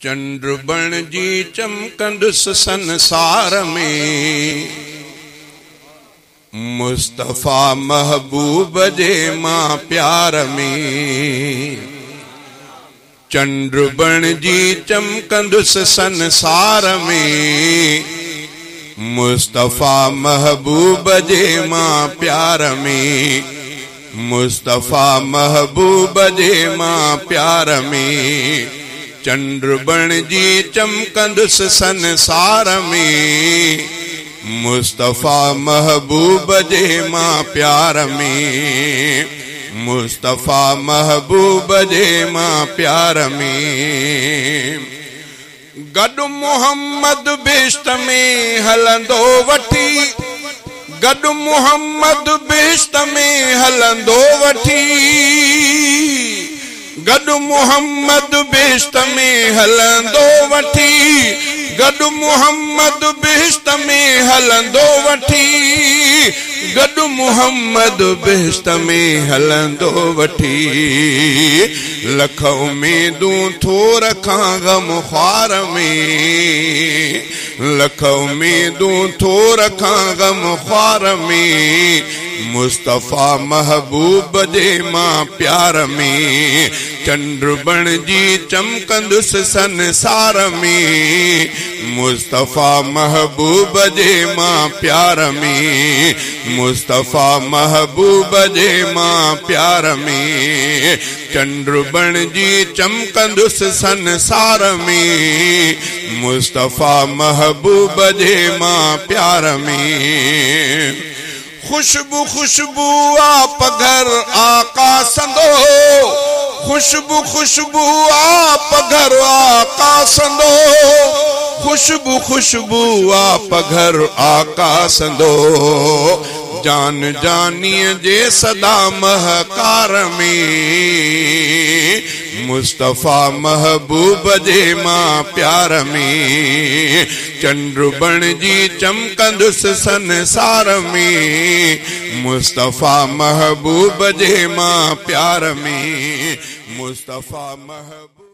चंड बणिजी चमकंदुसि संसार में। मुस्तफ़ा महबूब जे मां प्यार में। चंड बणिजी चमकंदुसि संसार में। मुस्तफ़ा महबूब जे मां प्यार में। मुस्तफ़ा महबूब जे मां प्यार में। चंड बणिजी चमकंदुसि संसार में। मुस्तफ़ा महबूब जे मां प्यार में। मुस्तफ़ा महबूब जे मां प्यार में। गॾु मोहम्मद बिश्त में हलंदो वठी। गॾु मोहम्मद बिश्त में हलंदो वठी। गॾु मोहम्मद बिश्त में हलंदो वठी। गॾु मोहम्मद बिश्त में हलंदो वठी। गॾु मोहम्मद बिश्त में हलंदो वठी। लख उमेदूं थो रखां गम ख्वार में। लख उमेदूं थो रखां गम ख्वार में। मुस्तफ़ा महबूब जे मां प्यार में। चंड बणिजी चमकंदुसि संसार में। मुस्तफ़ा महबूब जे मां प्यार में। मुस्तफ़ा महबूब जे मां प्यार में। चंड बणिजी चमकंदुसि संसार में। मुस्तफ़ा महबूब जे मां प्यार में। खुशबू खुशबू आप घर आका संदो। खुशबू खुशबू आप घर आका संदो। खुशबू खुशबू आप घर आका संदो। जान जानीअ जे सदा महकार में। मुस्तफ़ा महबूब जे मां प्यार में। चंड बणिजी चमकंदुसि संसार में। मुस्तफ़ा महबूब जे मां प्यार में। मुस्तफ़ा महबूब।